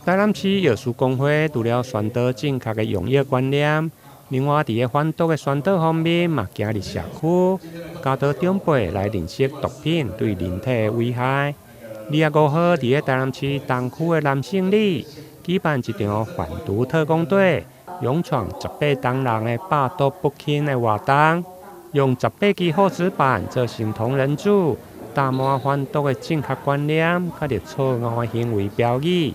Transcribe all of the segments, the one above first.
台南市藥師公會除了宣導正確的用藥觀念，另外佇个反毒的宣導方面嘛，行入社區，教導長輩來認識毒品對人體的危害。25號，佇个台南市東區的南勝里舉辦一場反毒特攻隊，勇闖18銅人的百毒不侵的活動，用十八支厚紙板做成銅人柱，打滿反毒的正確觀念，佮著錯誤的行為標語。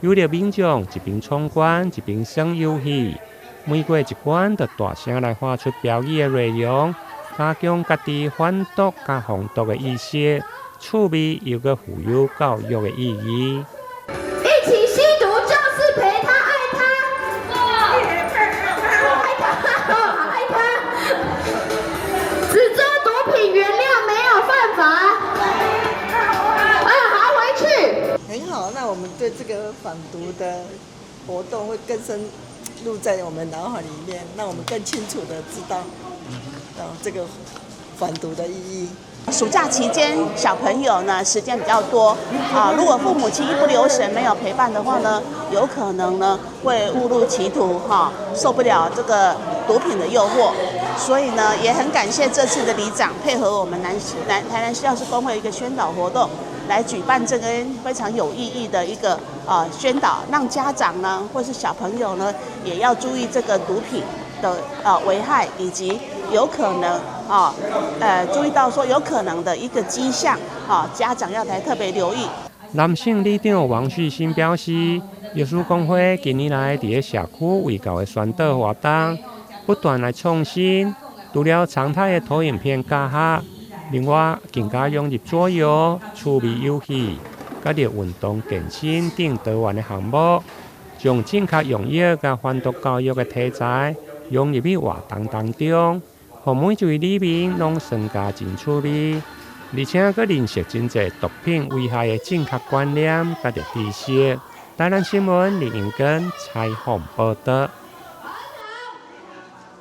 有著民眾一邊闖關一邊耍遊戲，每過一關就大聲來喊出標語的內容，加強家己反毒佮防毒的意識，趣味又閣富有教育的意義。一起吸毒就是陪他愛他，愛他，愛他。只做毒品原諒沒有犯法。啊，好，回去。很好，那我們對這個反毒的活動會更深入在我們腦海裡面，讓我們更清楚的知道，啊，這個反毒的意義。暑假期間，小朋友呢時間比較多啊，如果父母親一不留神沒有陪伴的話呢，有可能呢會誤入歧途哈，受不了這個毒品的誘惑。所以呢，也很感謝這次的里長配合我們台南市藥師公會一個宣導活動，來舉辦這個非常有意義的一個啊宣導，讓家長呢或是小朋友呢也要注意這個毒品的啊危害，以及有可能啊，注意到說有可能的一個跡象，啊，家長要來特別留意。南勝里長王旭新表示，藥師公會近年來佇个社區衛教的宣導活動，不斷來創新，除了常態的投影片教學，另外更加融入桌遊、趣味遊戲，佮著運動健身等多元的項目，將正確用藥佮反毒教育的題材融入去活動當中，予每一位里民攏耍甲真趣味，而且閣認識真濟毒品危害的正確觀念佮著知識。台南新聞林英根採訪報導。